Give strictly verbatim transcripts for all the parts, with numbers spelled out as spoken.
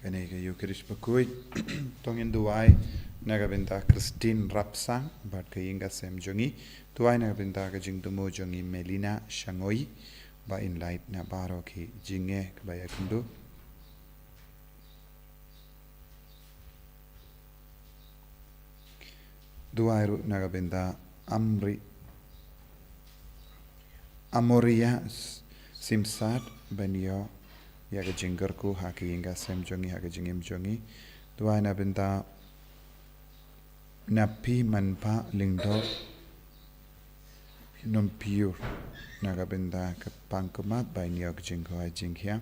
Kane ka Eucharist bakhuid. To ngin duwai na ka bynta Christine Rapsang bad ka ïing ka sem jong i. Duwai na ka bynta ka jingthmu jong i Melina Shangoi, ba in lait na baroh ki jingeh kiba ïakynduh. Duwai ruh na ka bynta Amri, Amoria Simsat, ban ïoh ïa ka jingkyrkhu ha ka ïing ka sem jong i, ha ka jingim jong i. Duwai na bynta Napi Manpa Lyngdoh Nongpyiur, na ka bynta ka pang ka mat, ban ïoh ka jingkoit jingkhiah.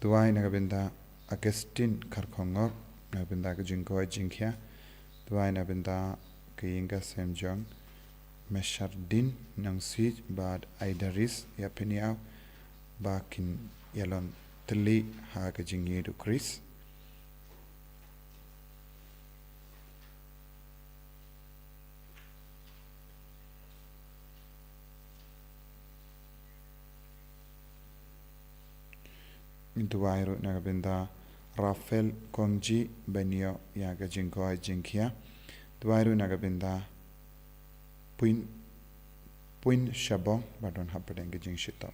Duwai na ka bynta Augustine Kharkhongok, na ka bynta ka jingkoit jingkhiah. Duwai na bynta ka ïing ka sem jong Mashardin Nongsiej bad Aidaris Ïapynïaw, ba kin ïalong tylli ha ka jingïeit u Khrist. Duwai ruh na ka bynta Rafael Kongji, ban ïoh ïa ka jingkoit jingkhiah. Duwai ruh na ka bynta Puin, Puin Shabong, ba don hapdeng ka jingshitom.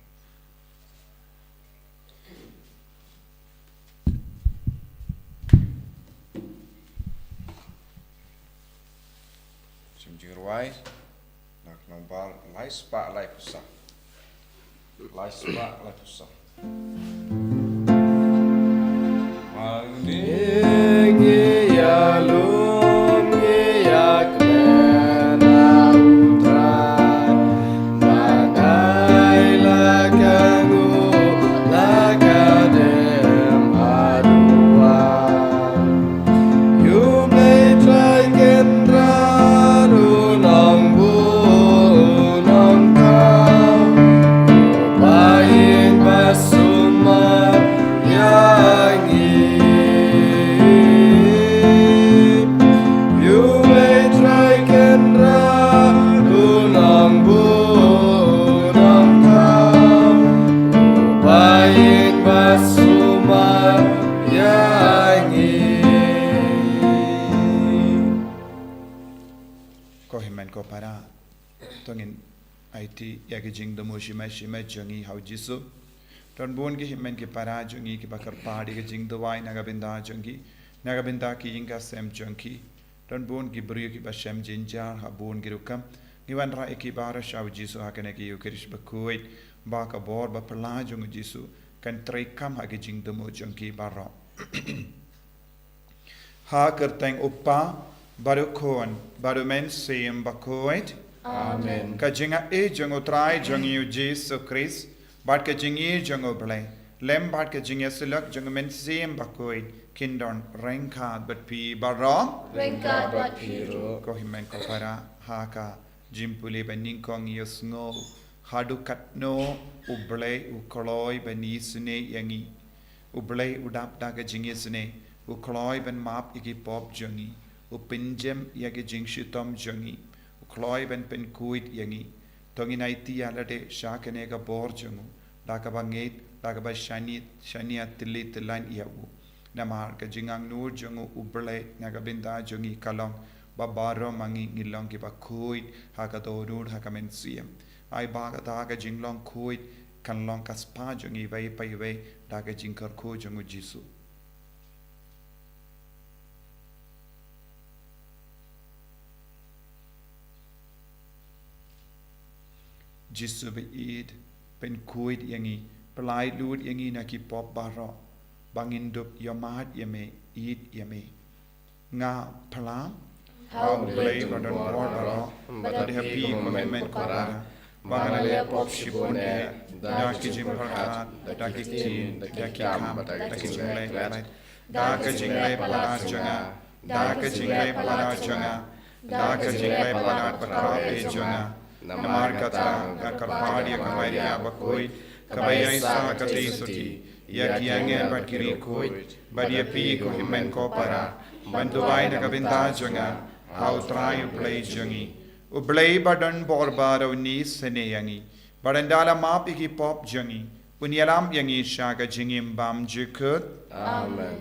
Jingïarap. Nak nombor lai spah lai phew saw. Lai spah lai phew saw. Ko hynmen ko para, to ngin aiti ïa ki jingthmu shimet shimet jong ngi ha u Jisu. Don bun ki hynmen ki para jong ngi kiba kyrpad ïa ki jingduwai na ka bynta jong ki, na ka bynta ki ïing ka sem jong ki. Don bun ki briew kiba shem jynjar ha bun ki rukom. Ngi wanrah ïa ki baroh sha u Jisu ha kane ka Eucharist bakhuid, ba ka bor ba phylla jong u Jisu kan treikam ha ki jingthmu jong ki baroh. Ha ka kyrteng u Kpa, bad u Khun, bad u Mynsiem Bakhuid. Amen. Ka jingaiei jong u Trai jong ngi u Jisu Khrist, bad ka jingïeit jong u Blei, lem bad ka jingïasyllok jong u Mynsiem Bakhuid, kin don ryngkat bad phi baroh. Ryngkat bad phi ruh. Ko hynmen ko para, ha ka jingpule ba nyngkong ïa sngew, haduh katno u Blei u kloi ban isynei ïa ngi. U Blei u dap da ka jingisynei, u kloi ban map ïa ki pop jong ngi, u pynjem ïa ki jingshitom jong ngi, u kloi ban pynkhuid ïa ngi. To ngin aiti ïa lade sha kane ka bor jong u, da kaba ngeit, da kaba shaniah, shaniah tylli tyllan ïa u. Namar ka jingangnud jong u, u Blei, na ka bynta jong ngi ka long, ba baroh ma ngi ngin long kiba khuid, ha ka dohnud, ha ka mynsiem. Ai ba kata ka jinglong khuid, kan long ka spah jong ngi iwei pa iwei, da ka jingkyrkhu jong u Jisu. Jisu ba ïeit, pynkhuid ïa ngi, pyllait lut ïa ngi na ki pop baroh, ba ngin dup ïohmad ïa me, ïeit ïa me. Nga pyrshang ha u Blei ba don bor baroh, bad ha phi ko hynmen ko para, ba nga la leh pop shibun eh, da ki jingpyrkhat, da ki ktien, da ki kam, da ki jingleh palat, da ka jingleh palat jong nga, da ka jingleh palat jong nga, da ka jingleh palat ba khraw eh jong nga. Namar kata nga kyrpad ïa ka Maria bakhuid, kaba ïaisah katei suti ïa ki angel bad ki riewkhuid, bad ïa phi ko hynmen ko para, ban duwai na ka bynta jong nga ha u Trai u Blei jong ngi. U Blei ba don bor baroh un isynei ïa ngi, bad ynda la map ïa ki pop jong ngi, un ïalam ïa ngi sha ka jingim bymjukut. Amen.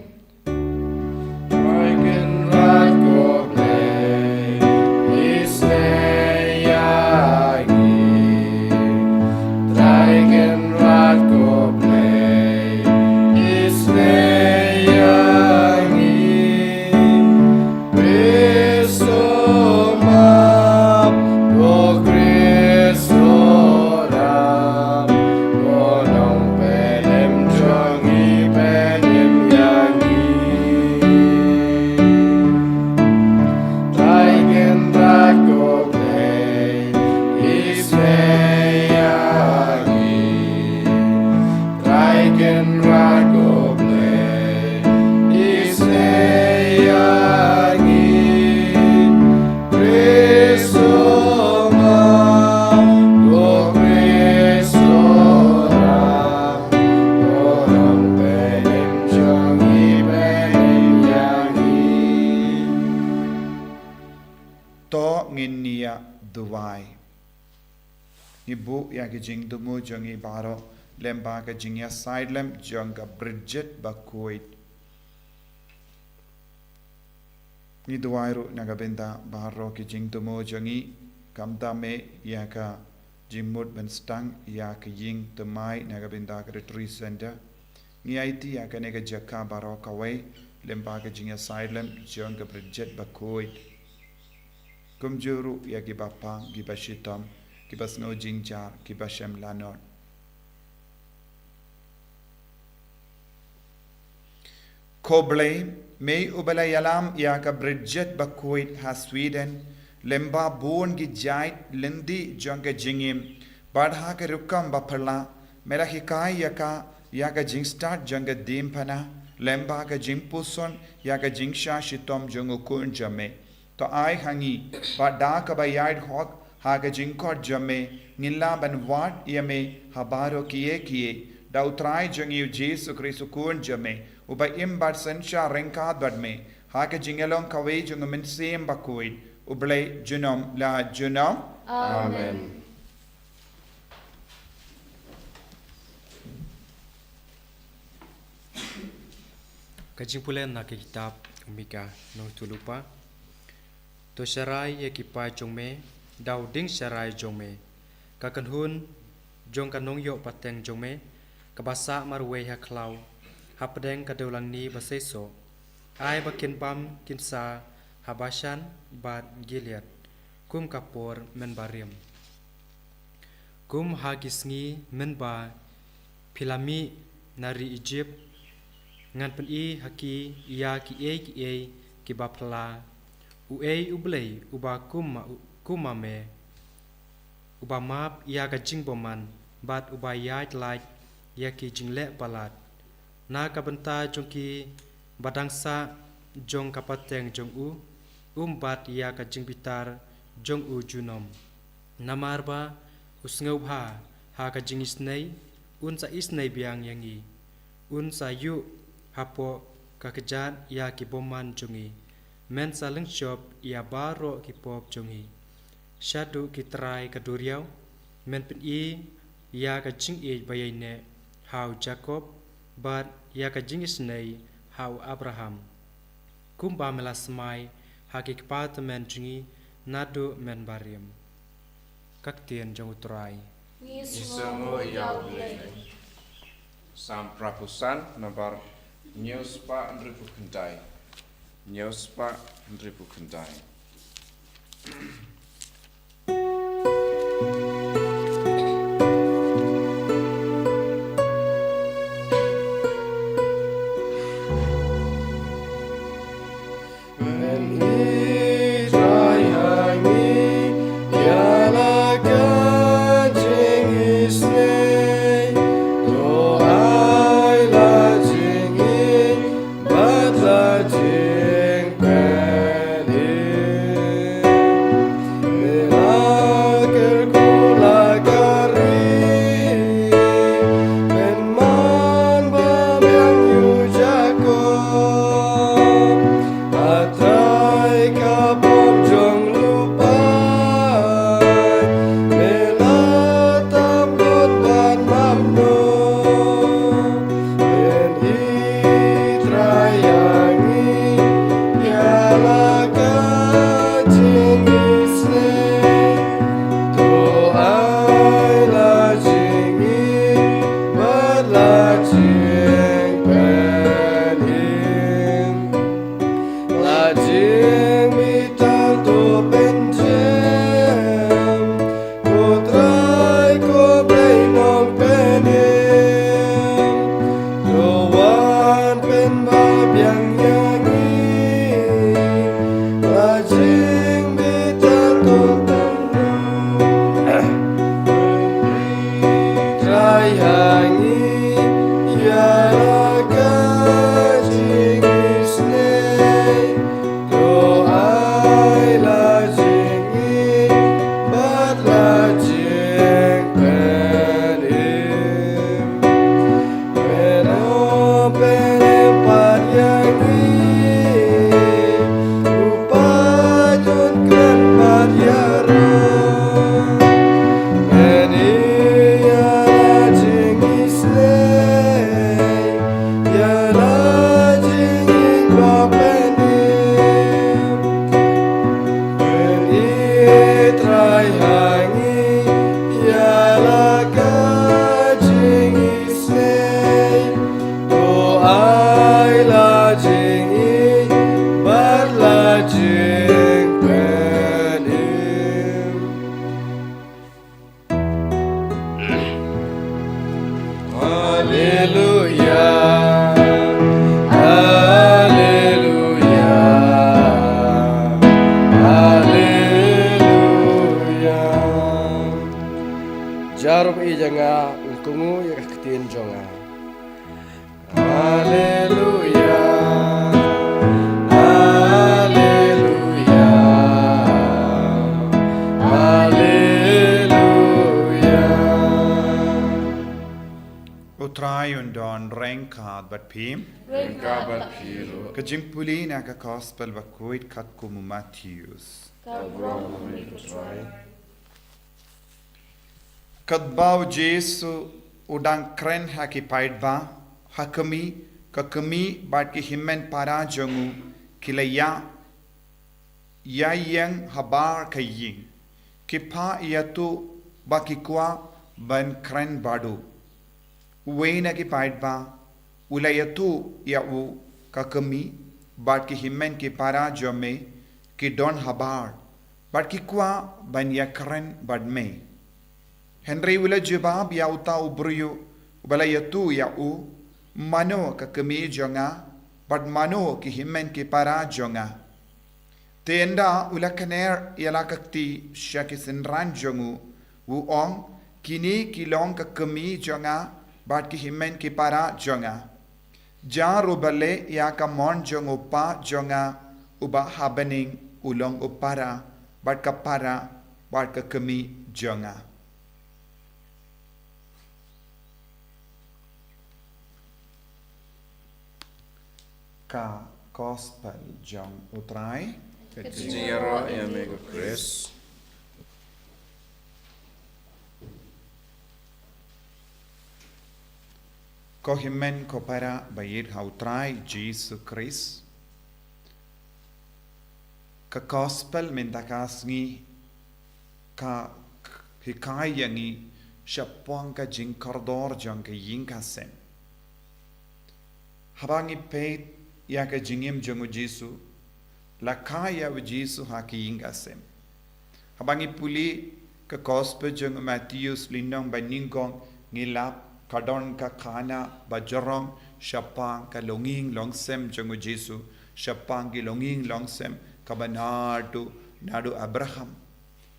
Ngi buh ïa ki jingthmu jong ngi baroh lyngba ka jingïasaid lem jong ka Bridget bakhuid. Ngi duwai ruh na ka bynta baroh ki jingthmu jong ngi, khamtam eh ïa ka jingmut ban sdang ïa ka ïing thymmai na ka bynta ka Retreat Center. Ngi aiti ïa kane ka jaka baroh kawei lyngba ka jingïasaid lem jong ka Bridget bakhuid. Kumjuh ruh ïa ki bapang, ki bashitom, ki basngew jingjynjar, ki bashem lanot. Ko Blei, me uba la ïalam ïa ka Bridget bakhuid ha Sweden lyngba bun ki jait lynti jong ka jingim, bad ha ka rukom baphylla me la hikai ïa ka ïa ka jingstad jong ka diengphna lyngba ka jingpuson ïa ka jingshah shitom jong u Khun jong me. To ai ha ngi ba da kaba ïaid hok ha ka jingkhot jong me, ngin lah ban wad ïa me ha baroh kiei kiei, da U Trai jong ngi U Jisu Khrist U Khun jong me, uba im bad synshar ryngkat bad me ha ka jingïalong kawei jong U Mynsiem Bakhuid, U Blei junom la junom. Amen. Ka jingpule na ka kitab u Mika, nongïathuhlypa. To sharai ïa ki paid jong me da u dieng sharai jong me. Ka kynhun jong ka nongïoh pateng jong me, kaba sah marwei ha khlaw, hapdeng ka dewlangni baseisoh. Ai ba kin bam kin sah ha Bashan bad Gilead, kum ka por mynbarim. Kum ha ki sngi mynba phi la mih na ri Ijipt, ngan pyni ha ki ïa kiei kiei kiba phylla. Uei U Blei uba kum ma, kum ma me, uba map ïa ka jingbymman bad uba ïaid lait ïa ki jingleh palat. Na ka bynta jong ki ba dang sah jong ka pateng jong u, um bat ïa ka jingbitar jong u junom. Namar ba u sngewbha ha ka jingisynei, un sa isynei biang ïa ngi. Un sa ïuh hapoh ka kjat ïa ki bymman jong ngi. Men sa lyngshop ïa baroh ki pop jong ngi. Shaduh ki trai ka duriaw, men pyni ïa ka jingïeit ba ïaineh ha u Jakob, bad ïa ka jingisynei ha u Abraham, kumba me la smai ha ki kpa tymmen jong ngi naduh mynbarim. Ka ktien jong U Trai. Ngi sngewnguh ïa U Blei. Salm phra phew san, nambar hynñiew spah hynriewphew khyndai. Hynñiew spah hynriewphew khyndai. Ryngkat bad phi ruh. Ka jingpule na ka Gospel bakhuid katkum u Mathaios. Ka burom ïa me ko Trai. Katba u Jisu u dang kren ha ki paidbah, ha kmie, ka kmie bad ki hynmen para jong u ki la ïa ïa ïeng habar ka ïing. Ki phah ïathuh ba ki kwah ban kren bad u. Uwei na ki paidbah u la ïathuh ïa u, ka kmie bad ki hynmen ki para jong me ki don habar bad ki kwah ban ïakren bad me. Hynrei u la jubab ïa uta u briew uba la ïathuh ïa u, mano ka kmie jong nga bad mano ki hynmen ki para jong nga? Te ynda u la kner ïa la ka kti sha ki synran jong u, u ong, kine ki long ka kmie jong nga bad ki hynmen ki para jong nga. Jar u balei ïa ka mon jong u Pa jong nga uba ha bneng u long u para bad ka para bad ka kmie jong nga. Ka Gospel jong u Trai. Ka jingïaroh ïa me ko Khrist. Ko hynmen ko para ba ïeit ha u Trai Jisu Khrist. Ka Gospel mynta ka sngi ka hikai ïa ngi shaphang ka jingkordor jong ka ïing ka sem. Haba ngi peit ïa ka jingim jong u Jisu, la kha ïa u Jisu ha ka ïing ka sem. Haba ngi pule ka Gospel jong u Mathaios lynnong ba nyngkong, ngi lap ka don ka khana ba jrong shaphang ka longïing longsem jong u Jisu, shaphang ki longïing longsem kaba naduh naduh Abraham,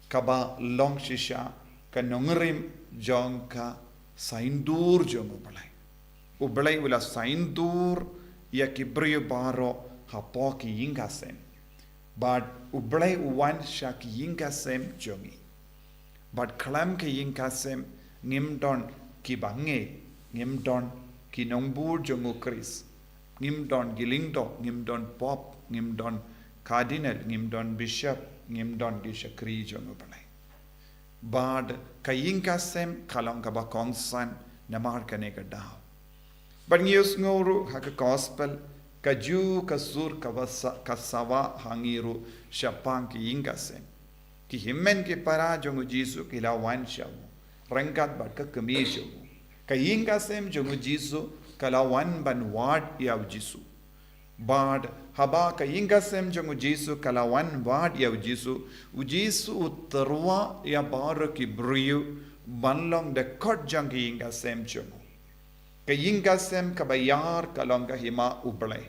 kaba long shisha ka nongrim jong ka saiñdur jong U Blei. U Blei u la saiñdur ïa ki briew baroh hapoh ki ïing ka sem. Bad U Blei u wan sha ki ïing ka sem jong ngi. Bad khlem ka ïing ka sem ngim don ki bangeit, ngim don ki nongbud jong U Khrist, ngim don ki lyngdoh, ngim don pope, ngim don cardinal, ngim don bishop, ngim don ki shakri jong U Blei. Bad ka ïing ka sem ka long kaba kongsan namar kane ka daw. Bad ngi ïohsngew ruh ha ka Gospel, kajuh ka sur kaba sa-, ka sawa ha ngi ruh shaphang ki ïing ka sem. Ki hynmen ki para jong U Jisu ki la wan sha u ryngkat bad ka kmie jong u. Ka ïing ka sem jong U Jisu ka la wan ban wad ïa U Jisu. Bad haba ka ïing ka sem jong U Jisu ka la wan wad ïa U Jisu, U Jisu u tyrwa ïa baroh ki briew ban long dkhot jong ka ïing ka sem jong u. Ka ïing ka sem kaba ïar ka long ka hima U Blei.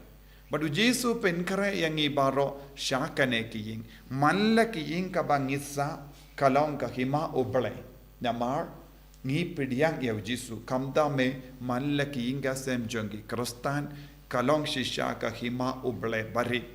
Bad U Jisu u pynkhreh ïa ngi baroh sha kane ka ïing. Man la ka ïing kaba ngi sah ka long ka hima U Blei. Namar ngi pdiang ïa U Jisu, khamtam eh man la ka ïing ka sem jong ki Khristan ka long shisha ka hima U Blei barit.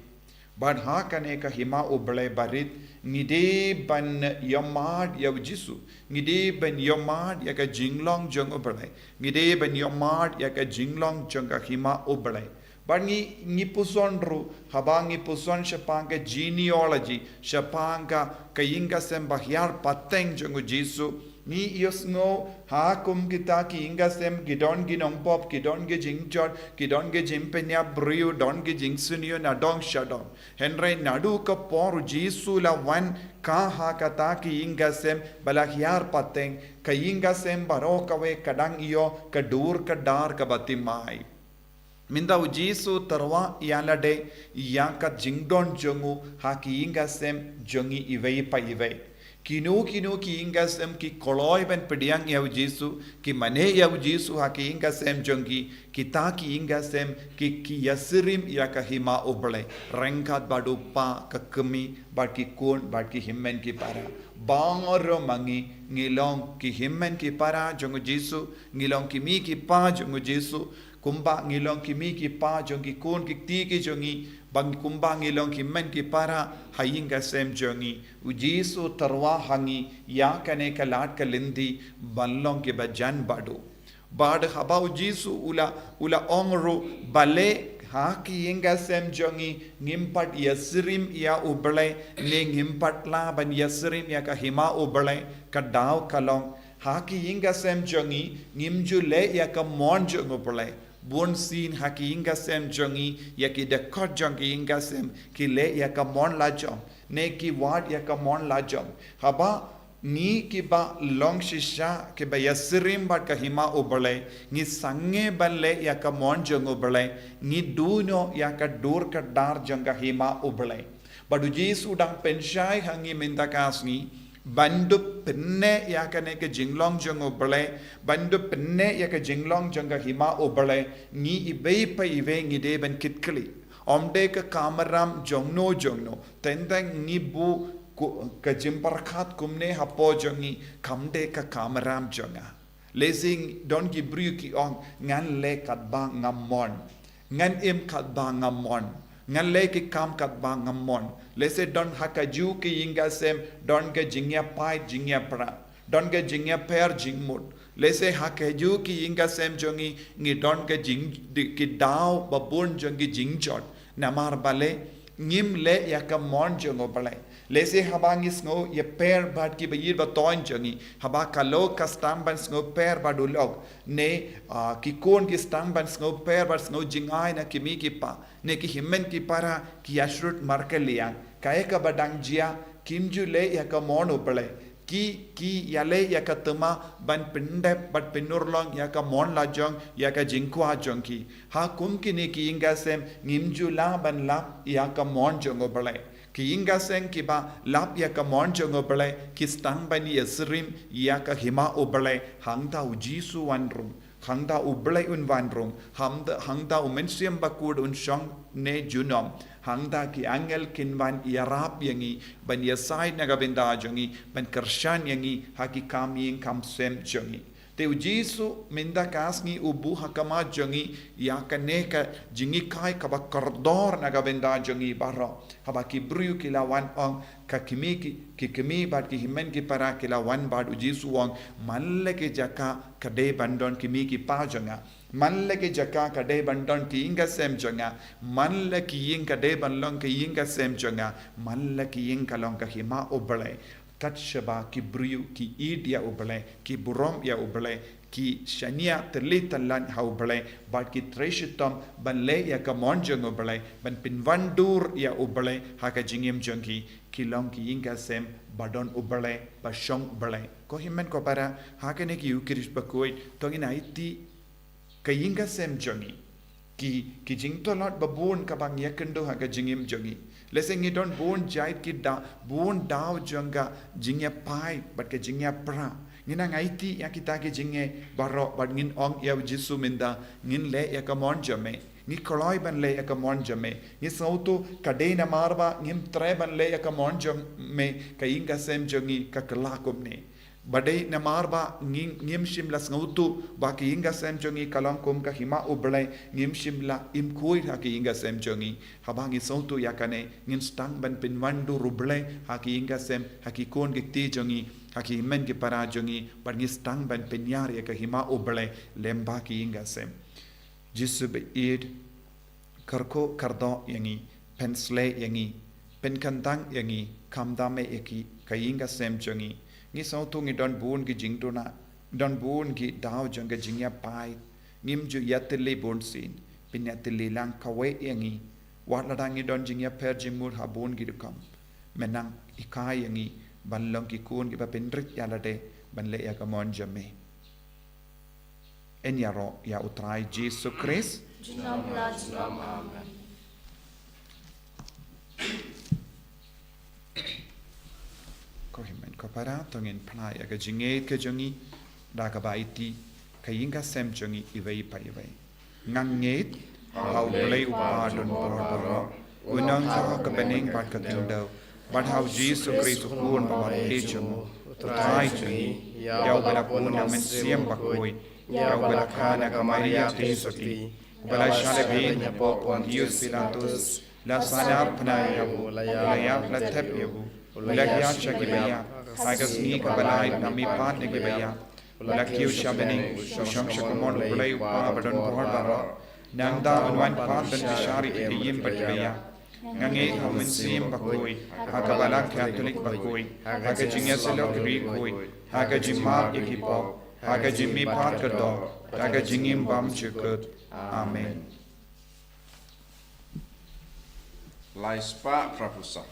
Bad ha kane ka hima U Blei barit, ngi dei ban ïohmad ïa U Jisu, ngi dei ban ïohmad ïa ka jinglong jong U Blei, ngi dei ban ïohmad ïa ka jinglong jong ka hima U Blei. Bad ngi, ngi puson ruh, haba ngi puson shaphang ka genealogy, shaphang ka, ka ïing ka sem ba hiar pateng jong U Jisu, ngi ïohsngew ha kum kita ki ïing ka sem ki don ki nongpop, ki don ki jingjot, ki don ki jingpynïap briew, don ki jingsniew nadong shadong. Hynrei naduh ka por U Jisu u la wan, ka ha kata ki ïing ka sem ba la hiar pateng, ka ïing ka sem baroh kawei ka dang ïoh ka dur ka dar kaba thymmai. Mynta U Jisu u tyrwa ïa lade ïa ka jingdon jong u ha ki ïing ka sem jong ngi iwei pa iwei. Kino kino ki ïing ka sem ki kloi ban pdiang ïa U Jisu, ki mane ïa U Jisu ha ki ïing ka sem jong ki, kita ki ïing ka sem ki, ki ïasyriem ïa ka hima U Blei ryngkat bad u Pa, ka kmie, bad ki khun, bad ki hynmen ki para. Baroh ma ngi ngi long ki hynmen ki para jong U Jisu, ngi long ki kmie ki kpa jong U Jisu, kumba ngi long ki kmie ki kpa jong ki khun ki kti ki jong ngi, bad kumba ngi long ki hynmen ki para ha ïing ka sem jong ngi. U Jisu u tyrwa ha ngi ïa kane ka lad ka lynti ban long kiba jan bad u. Bad haba u Jisu u la, u la ong ruh, balei ha ki ïing ka sem jong ngi ngim pat ïasyriem ïa U Blei, ne ngim pat lah ban ïasyriem ïa ka hima U Blei, ka daw ka long, ha ki ïing ka sem jong ngi ngim ju leh ïa ka mon jong U Blei. Bun sien ha ki ïing ka sem jong ngi, ïa ki dkhot jong ki ïing ka sem, ki leh ïa ka mon la jong, ne ki wad ïa ka mon la jong. Haba ngi kiba long shisha kiba ïasyriem bad ka hima U Blei, ngi sangeh ban leh ïa ka mon jong U Blei, ngi duh noh ïa ka dur ka dar jong ka hima U Blei. Bad u Jisu u dang pynshai ha ngi mynta ka sngi, ban dup pynneh ïa kane ka jinglong jong U Blei, ban dup pynneh ïa ka jinglong jong ka hima U Blei, ngi iwei pa iwei ngi dei ban kit khlieh. Ym dei ka kamram jongno jongno, teng teng ngi buh ka jingpyrkhat kumne hapoh jong ngi, kam dei ka kamram jong nga. Lehse don ki briew ki ong, ngan leh katba nga mon. Ngan im katba nga mon. Ngan leh ki kam katba nga mon. Lehse don ha kajuh ki ïing ka sem, don ka jingïapait jingïapra. Don ka jingïapher jingmut. Lehse ha kajuh ki ïing ka sem jong ngi, ngi don ka jing, ki daw ba bun jong ki jingjot. Namar balei, ngim leh ïa ka mon jong U Blei. Lehse haba ngi sngew ïapher bad kiba ïeit ba toiñ jong ngi, haba ka lok ka sdang ban sngewpher bad u lok, ne, ah, ki khun ki sdang ban sngewpher bad sngew jingai na ki mei ki pa, ne ki hynmen ki para ki ïashrut markylliang. Kaei kaba dang jia, kim ju leh ïa ka mon U Blei. Ki, ki ïaleh ïa ka thma ban pyndep bad pynurlong ïa ka mon la jong, ïa ka jingkwah jong ki. Ha kum kine ki ïing ka sem ngim ju lah ban lap ïa ka mon jong U Blei. Ki ïing ka sem kiba lap ïa ka mon jong U Blei, ki sdang ban ïasyriem ïa ka hima U Blei, hangta u Jisu wan rung. Hangta U Blei un wan rung, hangta, hangta u Mynsiem Bakhuid un shong ne junom, hangta ki angel kin wan ïarap ïa ngi, ban ïasaid na ka bynta jong ngi, ban kyrshan ïa ngi, ha ki kam ïing kam sem jong ngi. Te u Jisu mynta ka sngi u buh ha khmat jong ngi, ïa kane ka jinghikai kaba kordor na ka bynta jong ngi baroh. Haba ki briew ki la wan ong, ka kmie ki, ki kmie bad ki hynmen ki para ki la wan bad u Jisu u ong, man la ki jaka ka dei ban don ki mei ki pa jong nga. Man la ki jaka ka dei ban don ki ïing ka sem jong nga. Man la ki ïing ka dei ban long ki ïing ka sem jong nga. Man la ki ïing ka long ka hima U Blei. Kat shaba ki briew ki ïeit ïa U Blei, ki burom ïa U Blei, ki shaniah tylli tyllad ha U Blei, bad ki trei shitom ban leh ïa ka mon jong U Blei, ban pynwandur ïa U Blei ha ka jingim jong ki, ki long ki ïing ka sem ba don U Blei, ba shong U Blei. Ko hynmen ko para, ha kane ka Ïukharist Bakhuid, to ngin aiti ka ïing ka sem jong ngi. Ki, ki jingtlot ba bun kaba ngi ïakynduh ha ka jingim jong ngi. Lehse ngi don bun jait ki da, bun daw jong ka jingïapait bad ka jingïapra. Ngin nang aiti ïa kita ki jingeh baroh bad ngin ong ïa u Jisu mynta, ngin leh ïa ka mon jong me. Ngi kloi ban leh ïa ka mon jong me. Ngi sngewthuh ka dei namar ba ngim treh ban leh ïa ka mon jong me, ka ïing ka sem jong ngi ka kylla kumne. Ba dei namar ba ngi, ngim shym la sngewthuh ba ka ïing ka sem jong ngi ka long kum ka hima U Blei, ngim shym la im khuid ha ka ïing ka sem jong ngi. Haba ngi sngewthuh ïa kane, ngin sdang ban pynwandur U Blei ha ka ïing ka sem, ha ki khun ki kti jong ngi, ha ki hynmen ki para jong ngi, bad ngi sdang ban pynïar ïa ka hima U Blei lem bad ka ïing ka sem. Jisu ba ïeit, kyrkhu kyrdoh ïa ngi, pynsleh ïa ngi, pynkyntang ïa ngi, kham dame ïa ki, ka ïing ka sem jong ngi. Ngi sngewthuh ngi don bun ki jingduna, don bun ki daw jong ka jingïapait. Ngim ju ïatylli bun sien, pynïatylli lang kawei ïa ngi. Wat lada ngi don jingïapher jingmut ha bun ki rukom, men nang hikai ïa ngi ban long ki khun kiba pynrit ïa lade, ban leh ïa ka mon jong me. Yn ïaroh ïa u Trai Jisu Khrist. Junom la junom, amen. Ko hynmen ko para, to ngin phla ïa ka jingngeit ka jong ngi da kaba aiti ka ïing ka sem jong ngi iwei pa iwei. Nga ngeit ha U Blei U Kpa donbor baroh, U Nongïaroh ka bneng bad ka khyndew, bad ha U Jisu Khrist U Khun ba la plie jong U Trai jong ngi, ïa uba la bun na u Mynsiem Bakhuid, ïa uba la kha na ka Maria Theisotti, uba la shah lehbeiñ hapoh Pontius Pilatus, la sahnarphna ïa u, la ïap la thep ïa u, la hiar sha kiba ïap, ha ka sngi kaba lai na mipat na kiba ïap, Ba la kiew sha bneng, u shong sha ka mon U Blei U Kpa badonbor baroh. Nangta un wan pat ban bishar ïa ki ïing bad ki ïa. Nga ngeit ha U Mynsiem Bakhuid, ha ka Balang Katholik bakhuid, ha ka jingïasyllok ki riewkhuid, ha ka jingmap ïa ki pop, ha ka jingmihpat ka doh, ha ka jingim bymjukut. Amen. Lai spah phra phew saw.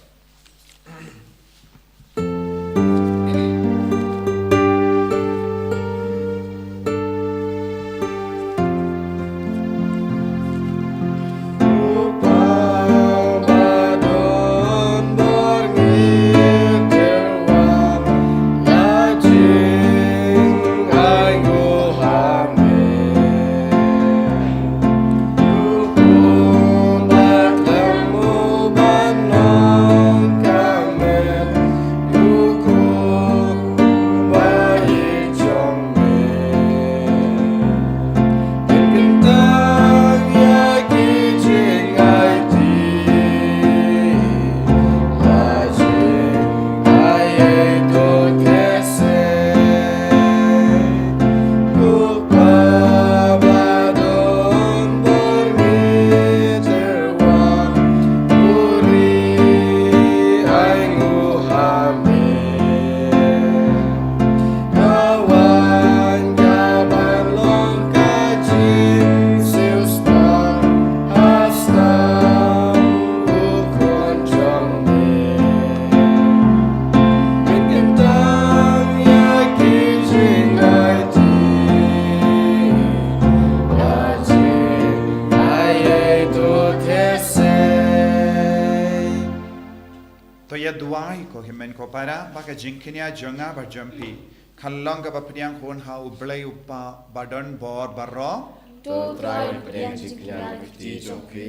To ïa duwai ko hynmen ko para, ba ka jingkñia jong nga bad jong phi kan long kaba pdiang hun ha U Blei U Kpa badonbor baroh. To Trai, pdiang jingkñia ha ka kti jong phi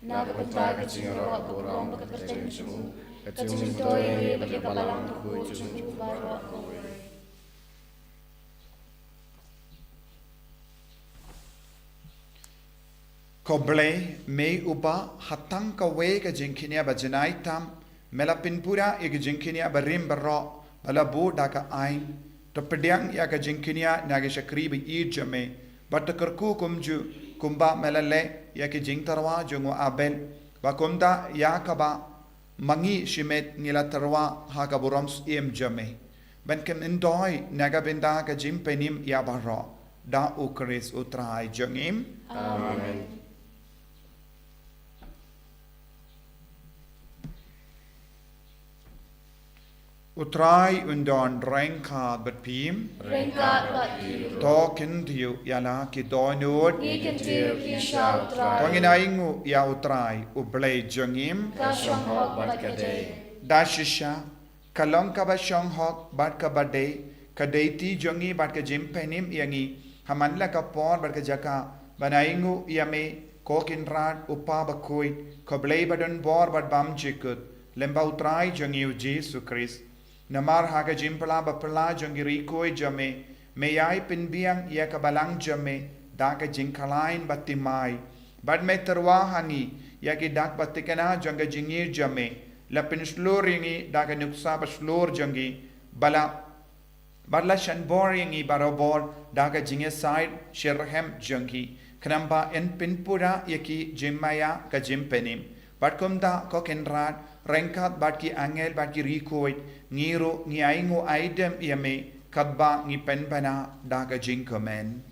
na ka bynta ka jingïaroh burom bad ka kyrteng jong u, ka jingjylliew ïa ngi bad ïa ka Balang Bakhuid jong u baroh kawei. Ko Blei, me uba ha tang kawei ka jingkñia ba janai tam, me la pynpura ïa ka jingkñia barim baroh ba la buh da ka aiñ. To pdiang ïa ka jingkñia na ki shakri ba ïeit jong me, bad to kyrkhu kumjuh kumba me la leh ïa ka jingtyrwa jong u Abel, ba kumta ïa kaba ma ngi shimet ngi la tyrwa ha ka burom syiem jong me, ban kynendoh na ka bynta ka jingpynim ïa baroh, da U Khrist U Trai jong ngi. Amen. U Trai un don ryngkat bad phi. Ryngkat bad phi ruh. To kyntiew ïa la ki dohnud. Ngi kyntiew ïa phi sha U Trai. To ngin ainguh ïa U Trai, U Blei jong ngi. Ka shong hok bad ka dei. Da shisha, ka long kaba shong hok bad kaba dei, ka dei ti jong ngi bad ka jingpynim ïa ngi ha man la ka por bad ka jaka, ban ainguh ïa me, ko Kynrad, U Kpa Bakhuid, ko Blei badonbor bad bymjukut, lem bad U Trai jong ngi U Jisu Khrist. Namar ha ka jingphylla baphylla jong ki riewkhuid jong me, me ïai pynbiang ïa ka balang jong me da ka jingkhlaiñ bad thymmai. Bad me tyrwa ha ngi ïa ki dak ba thikna jong ka jingïeit jong me, la pynshlur ïa ngi da ka nuksa bashlur jong ki, ba la, bad la shanbor ïa ngi barabor da ka jingïasaid shitrhem jong ki, khnang ba yn pynpura ïa ki jingmaïa ka jingpynim. Bad kumta, ko Kynrad, ryngkat bad ki angel bad ki riewkhuid, ngi ruh ngi ainguh aidem ïa me, katba ngi pynbna da ka jingkmen.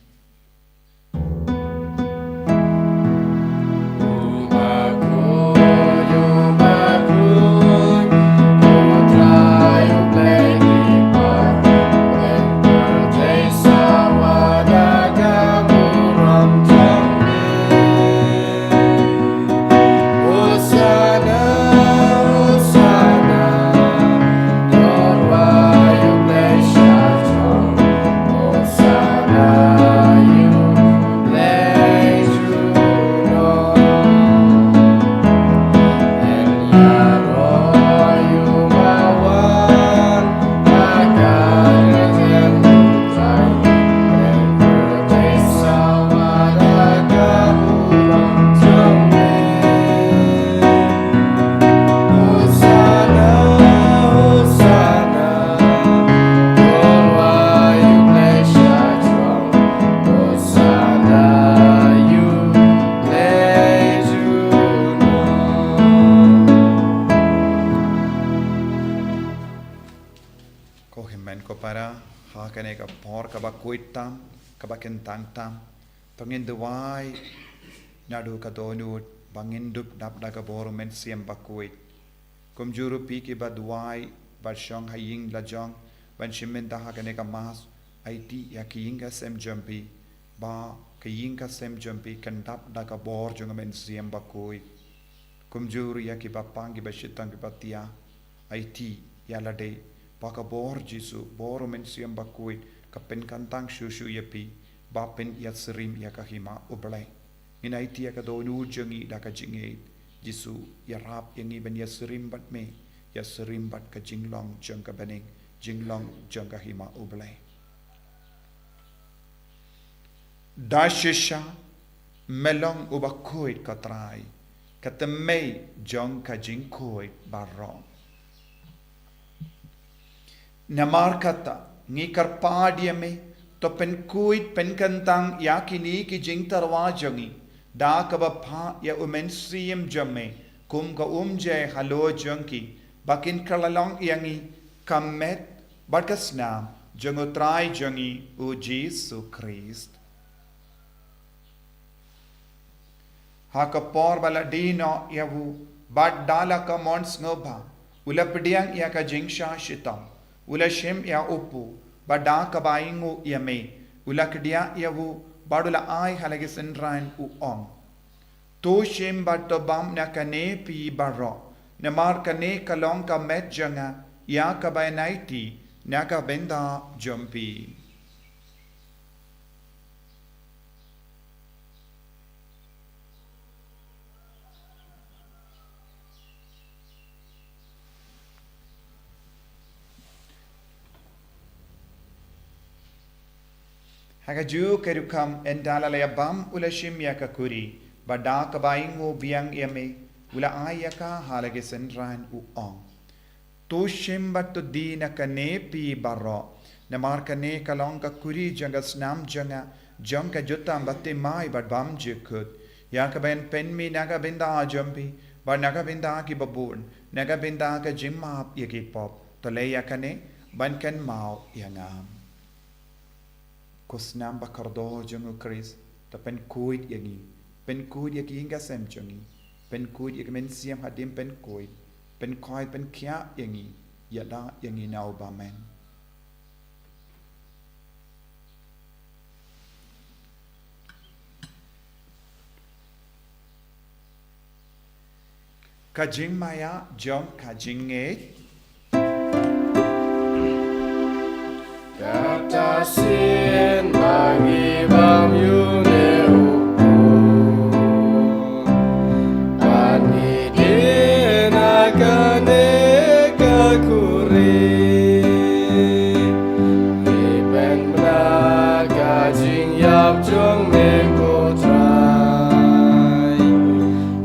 Para, ha kane ka por kaba khuid tam, kaba kyntang tam, to ngin duwai naduh ka dohnud ba ngin dup dap da ka bor u Mynsiem Bakhuid. Kumjuh ruh phi kiba duwai bad shong ha ïing la jong ban shim bynta ha kane ka Mass, aiti ïa ka ïing ka sem jong phi ba ka ïing ka sem jong phi kan dap da ka bor jong u Mynsiem Bakhuid. Kumjuh ruh ïa kiba pang, kiba shitom, kiba thiah, aiti ïa lade ba ka bor Jisu, bor u Mynsiem Bakhuid, ka pynkyntang shuh shuh ïa phi ba phin ïasyriem ïa ka hima U Blei. Ngin aiti ïa ka dohnud jong ngi da ka jingngeit. Jisu, ïarap ïa ngi ban ïasyriem bad me, ïasyriem bad ka jinglong jong ka bneng, jinglong jong ka hima U Blei. Da shisha, me long uba khuid, ko Trai, ka tymmen jong ka jingkhuid baroh. Namar kata, ngi kyrpad ïa me, to pynkhuid pynkyntang ïa kine ki jingtyrwa jong ngi da kaba phah ïa u Mynsiem jong me kum ka umjai halor jong ki, ba kin kylla long ïa ngi ka met bad ka snam jong u Trai jong ngi u Jisu Khrist. Ha ka por ba la die noh ïa u, bad da la ka mon sngewbha, u la pdiang ïa ka jingshah shitom, u la shim ïa u paw, bad da kaba ainguh ïa me, u la kdiah ïa u, bad u la ai ha la ki synran, u ong: To shim bad to bam na kane phi baroh, namar kane ka long ka met jong nga, ïa kaba yn aiti na ka bynta jong phi. Ha kajuh ka rukom, ynda la ïa bam, u la shim ïa ka kuri, bad da kaba ainguh biang ïa me, u la ai ïa ka ha la ki synran, u ong: To shim bad to die na kane phi baroh, namar kane ka long ka kuri jong ka snam jong nga, jong ka jutang baptismai bad bymjukut, ïa kaba yn pynmih na ka bynta jong phi bad na ka bynta kiba bun, na ka bynta ka jingmap ïa ki pop. To leh ïa kane ban kynmaw ïa nga. Ko snam ba kordor jong u Khrist, to pynkhuid ïa ngi, pynkhuid ïa ki ïing ki sem jong ngi, pynkhuid ïa ki mynsiem hadien pynkhuid, pynkhuid pynkhiah ïa ngi, ïada ïa ngi na u bymman. Ka jingmaïa jong ka jingngeit. Kata shisien ba ngi bam ïa une u paw, ba ngi die na kane ka kuri, ngi pynbna ka jingïap jong me, ko Trai,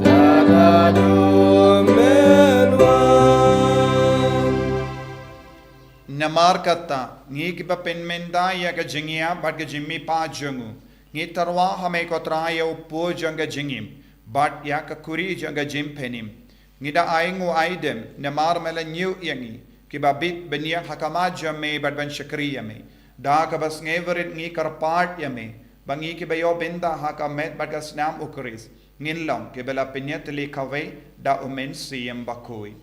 da haduh men wan. Namar kata, ngi kiba pynmynta ïa ka jingïap bad ka jingmihpat jong u, ngi tyrwa ha me, ko Trai, ïa u paw jong ka jingim bad ïa ka kuri jong ka jingpynim. Ngi da ainguh aidem namar me la ñiew ïa ngi kiba bit ban ïeng ha khmat jong me bad ban shakri ïa me. Da kaba sngewrit ngi kyrpad ïa me ba ngi kiba ïoh bynta ha ka met bad ka snam u Khrist, ngin long kiba la pynïatylli kawei da u Mynsiem Bakhuid.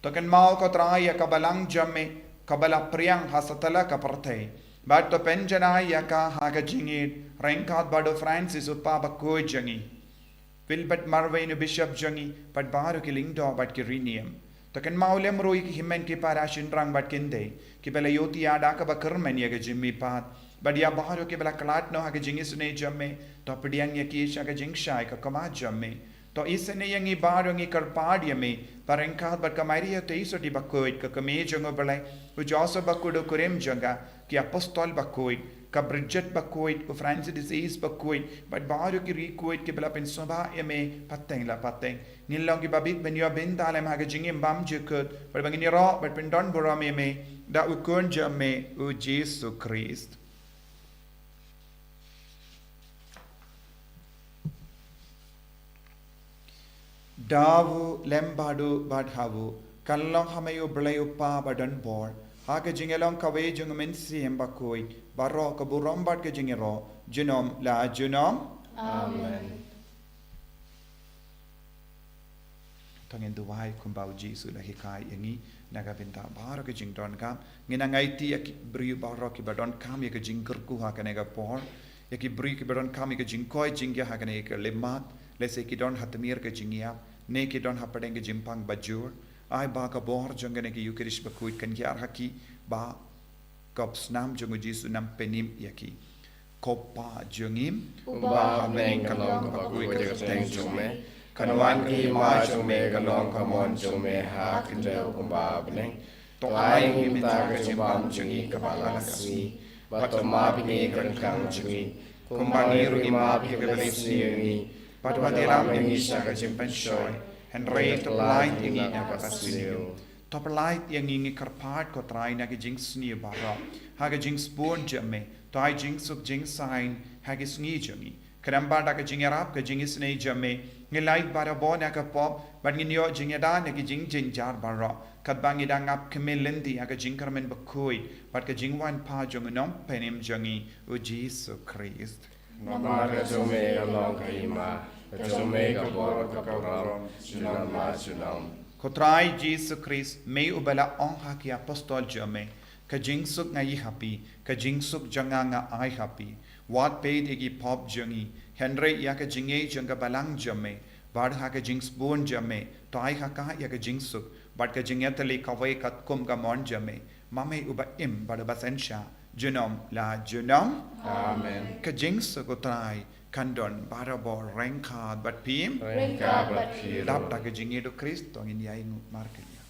To kynmaw, ko Trai, ïa ka balang jong me kaba la phriang ha satlak ka pyrthei, bad to pynjanai ïa ka ha ka jingïeit ryngkat bad u Francis u Paw bakhuid jong ngi, Wilbert Marwein u Bishop jong ngi, bad baroh ki lyngdoh bad ki riewniam. To kynmaw lem ruh ïa ki hynmen ki para, shynrang bad kynthei kiba la ïohthiah da kaba kyrmen ïa ka jingmihpat, bad ïa baroh kiba la khlad noh ha ka jingisynei jong me. To pdiang ïa ki sha ka jingshai ka khmat jong me. To isynei ïa ngi baroh, ngi kyrpad ïa me, ba ryngkat bad ka Maria Theisotti bakhuid, ka Kmie jong u Blei, u Joseph bakhuid u kurim jong ka, ki apostol bakhuid, ka Bridget bakhuid, u Francis de Sales bakhuid, bad baroh ki riewkhuid kiba la pynsngewbha ïa me pateng la pateng, ngin long kiba bit ban ïoh bynta lem ha ka jingim bymjukut, bad ba ngin ïaroh bad pyndonburom ïa me da u Khun jong me, u Jisu Khrist. Da u lem bad u bad ha u, kan long ha me U Blei U Kpa badonbor, Ha ka jingïalong kawei jong u Mynsiem Bakhuid, baroh ka burom bad ka jingïaroh, junom la junom. Amen. To ngin duwai kumba u Jisu u la hikai ïa ngi, na ka bynta baroh ka jingdonkam. Ngin nang aiti ïa ki briew baroh kiba donkam ïa ka jingkyrkhu ha kane ka por, ïa ki briew kiba donkam ïa ka jingkoit jingïaid ha kane ka khyllipmat, lehse ki don ha tmier ka jingïap, ne ki don hapdeng ka jingpang bajur. Ai ba ka bor jong kane ka Ïukharist bakhuid kan ïar ha ki, ba ka snam jong u Jisu un pynim ïa ki. Ko Pa jong ngi, uba ha bneng, ka long kaba khuid ka kyrteng jong me. Kan wan ka hima jong me, kan long ka mon jong me ha khyndiat kumba ha bneng. To ai ïa ngi mynta ka jingbam jong ngi kaba la ka sngi. Bad to map ïa ngi ki ryngkang jong ngi, kumba ngi ruh ngi map ïa kiba isniew ïa ngi. Bad wat ïalam ïa ngi sha ka jingpynshoi, hynrei to pyllait ïa ngi na kaba sniew. To pyllait ïa ngi, ngi kyrpad ko Trai, na ki jingsniew baroh, ha ka jingsbun jong me. To ai jingsuk jingsaiñ ha ki sngi jong ngi. Khnang ba da ka jingïarap ka jingisynei jong me, ngin lait barabor na ka pop, bad ngin ïoh jingïada na ki jingjynjar baroh, katba ngi dang ap khmih lynti ha ka jingkyrmen bakhuid bad ka jingwan pat jong u Nongpynim jong ngi, u Jisu Khrist. Namar ka jong me ka long ka hima, ka jong me ka bor, ka burom, junom la junom. Ko Trai Jisu Khrist, me uba la ong ha ki apostol jong me, ka jingsuk nga ai ha phi, ka jingsuk jong nga nga ai ha phi. Wat peit ïa ki pop jong ngi, hynrei ïa ka jingngeit jong ka balang jong me. Bad ha ka jingsbun jong me, to ai ha ka ïa ka jingsuk bad ka jingïatylli kawei katkum ka mon jong me. Ma me uba im bad uba synshar, junom la junom. Amen. Ka jingsuk u Trai kan don barabor ryngkat bad phi. Ryngkat bad phi ruh. Dap da ka jingïeit u Khrist to ngin ïai nguh markylliang.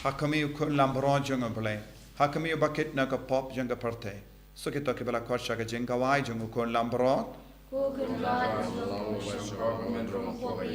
Ha khmih u Khun Lambrot jong U Blei, ha khmih u bakit na ka pop jong ka pyrthei. Suk ïa kito kiba la khot sha ka jingkhawai jong u Khun Lambrot. Ko Khun Lambrot jong u Blei,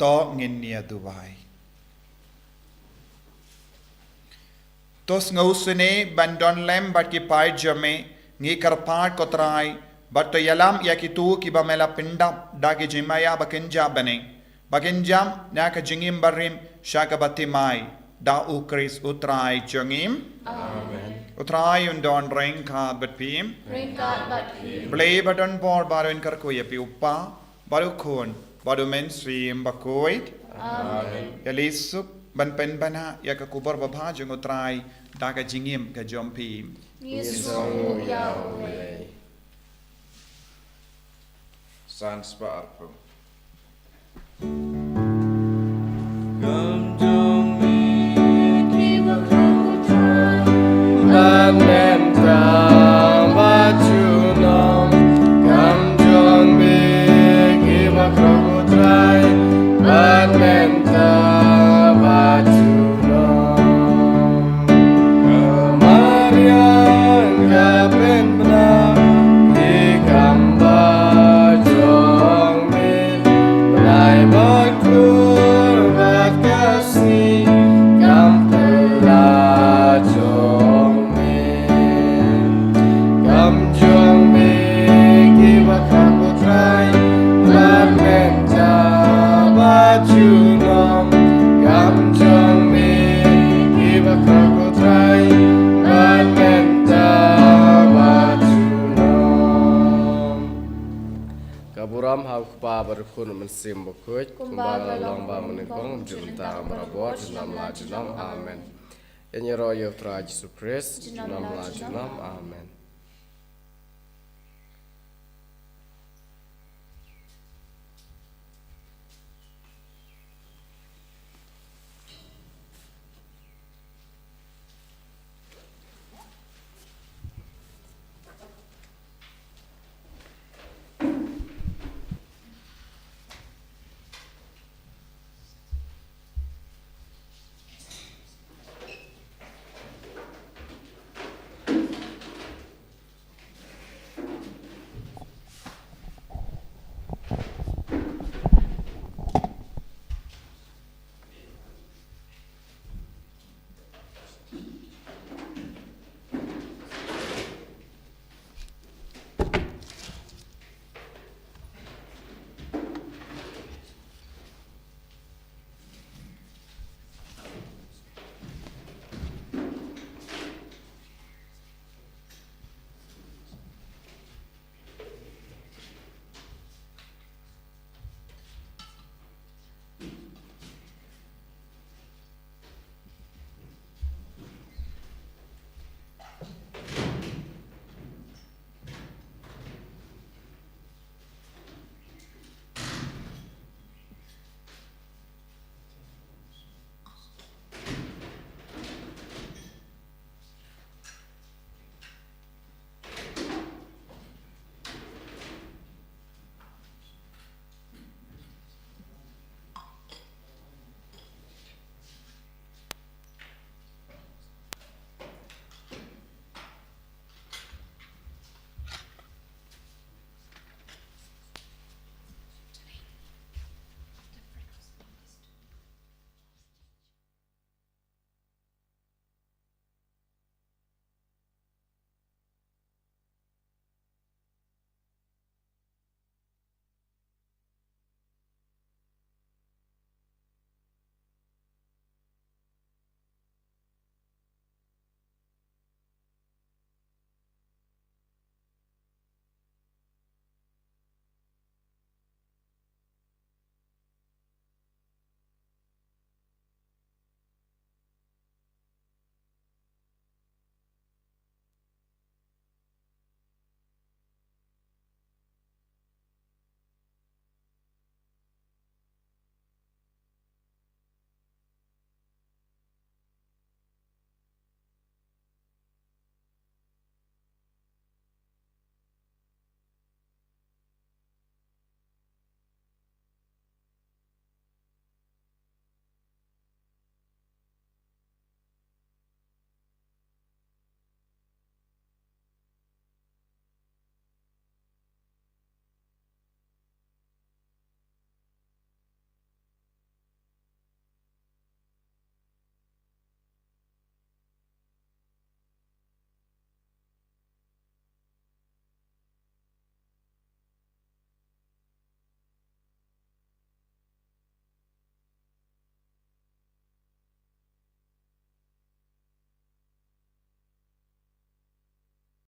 To ngin ïa duwai. To sngewsynei ban don lem bad ki paid jong me, ngi kyrpad ko Trai, bad to ïalam ïa kito kiba me la pyndap da ki jingmaïa ba kynja bneng, ba kin jam na ka jingim barim sha kaba thymmai, da U Khrist U Trai jong ngi. Amen. U Trai un don ryngkat bad phi. Ryngkat bad phi. Blei ba don bor baroh un kyrkhu ïa phi, U Kpa, bad U Khun, bad U Mynsiem Bakhuid. Amen. Ïa lei suk ban pynbna ïa ka khubor babha jong U Trai da ka jingim ka jong phi. Ngi sngewnguh ïa U Blei. Psalms ba arphew. Kam jong me ki bakhraw ko Trai, bad mynta bad junom. Kam jong me ki bakhraw ko Trai, bad mynta bad junom. Ka mariang ka pynbna ïa ki kam ba jong me, bnai bad kur bad ka sngi kam pynlah jong me. Kam jong me ki bakhraw ko Trai, bad mynta bad junom. Kam jong me ki bakhraw ko Trai, bad mynta bad junom. Ka burom ha U Kpa bad U Khun, U Mynsiem Bakhuid, kumba la long ba mynnyngkong, mynta, marwei, junom la junom. Amen. Ïa ngi ïaroh ïa U Trai Jisu Khrist, junom la junom. Amen.